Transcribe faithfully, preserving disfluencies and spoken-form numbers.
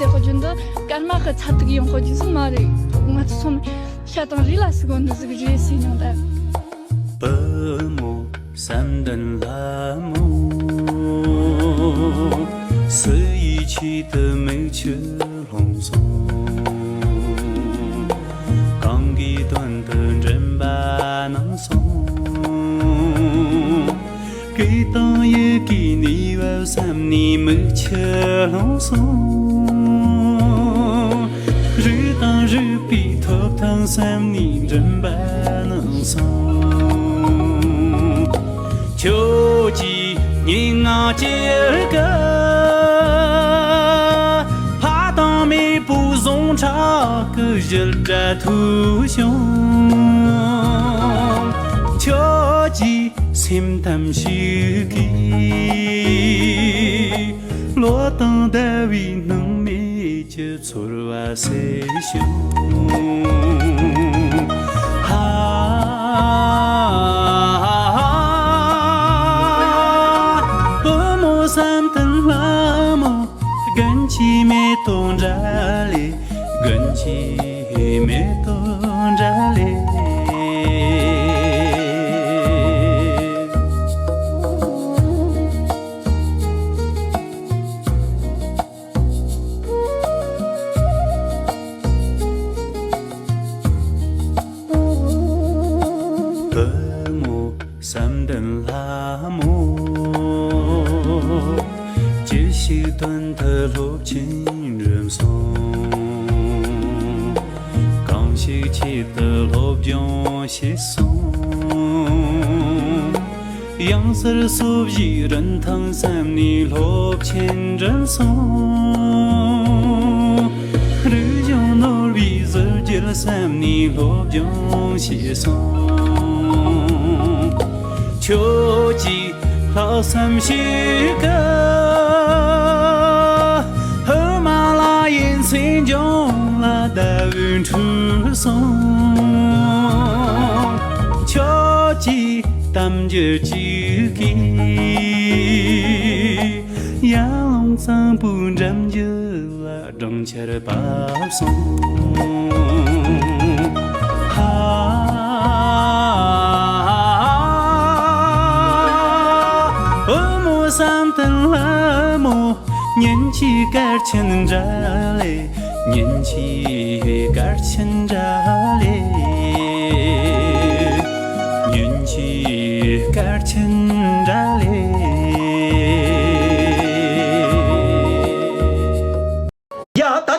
དེ་དཔེ་རྒྱུན་དུ་སྐར་མ་གི་ཚ་ཐིག་ཡོང་དཔེ་རྒྱུན་སུ་མ་རེད། ང་ཚོ་ཚང་མ་ཤ་དང་རུས་ལ་ཟུག་གོ་འདི་ཟིག་རེད་ཟེར་མྱོང་ད། བུ་མོ་བསམ་གཏན་ལྷ་མོ། སུ་ཡི་ཆེད་དུ་མིག་ཆུ་ལྷུང་སོང་། གང་གི་དོན་དུ་མགྲིན་པ་ནང་སོང་། སྐད་དང་ཡི་གེ་ནུས་པ་བསམ་ནས་མིག་ཆུ་ལྷུང་སོང་། རུས་དང་རུས་པའི་ཐོབ་ཐང་བསམ་ནས་མགྲིན་པ་ནང་སོང་། ཁྱོད་ཀྱི་སྙན་ངག་ཅིག་གི་ཕ་དང་མེས་པོའི་ཟུངས་ཁྲག་གི་ཞལ་སྒྲ་ཐོས་བྱུང་། ཁྱོད་ཀྱི་སེམས་གཏམ་ཞིག་གིས་ལོ་དང་ཟླ་བའི་སྣང་མེད་ཀྱི་ཚོར་བ་སེལ་བྱུང་། ཧ། བུ་མོ་བསམ་གཏན་ལྷ་མོ། དགུན་གྱི་མེ་ཏོག་འདྲ་ལེ། དགུན་གྱི་མེ་ཏོག་འདྲ་ལེ། བུ་མོ་བསམ་གཏན་ལྷ་མོ། ཅི་ཞིག་དོན་དུ་སློབ་ཆེན་འགྲིམས་སོང་། གང་ཞིག་ཆེད་དུ་སློབ་སྦྱོང་བྱས་སོང་། གཡང་གཟར་སོ་བཞིའི་རིན་ཐང་བསམ་ནས་སློབ་ཆེན་འགྲིམས་སོང་། རིག་གཞུང་ནོར་བུའི་གཟི་བརྗིད་བསམ་ནས་སློབ་སྦྱོང་བྱས་སོང་། ཁྱོད་ཀྱི་ལྷག་བསམ་ཞིག་གིས་ཧི་མ་ལ་ཡའི་མཚན་ལྗོངས་ལ་ཟླ་འོད་འཕྲོས་སོང་། ཁྱོད་ཀྱི་གཏམ་རྒྱུད་ཅིག་གིས་ཡར་ཀླུང་གཙང་པོའི་འགྲམ་རྒྱུད་ལ་སྦྲང་ཆར་བབས་སོང་། ཧ། བུ་མོ་བསམ་གཏན་ལྷ་མོ། ཉིན་གྱི་སྐར་ཆེན་འདྲ་ལེ། ཉིན་གྱི་སྐར་ཆེན་འདྲ་ལེ། ཉིན་གྱི་སྐར་ཆེན་འདྲ་ལེ། ཡ་ད་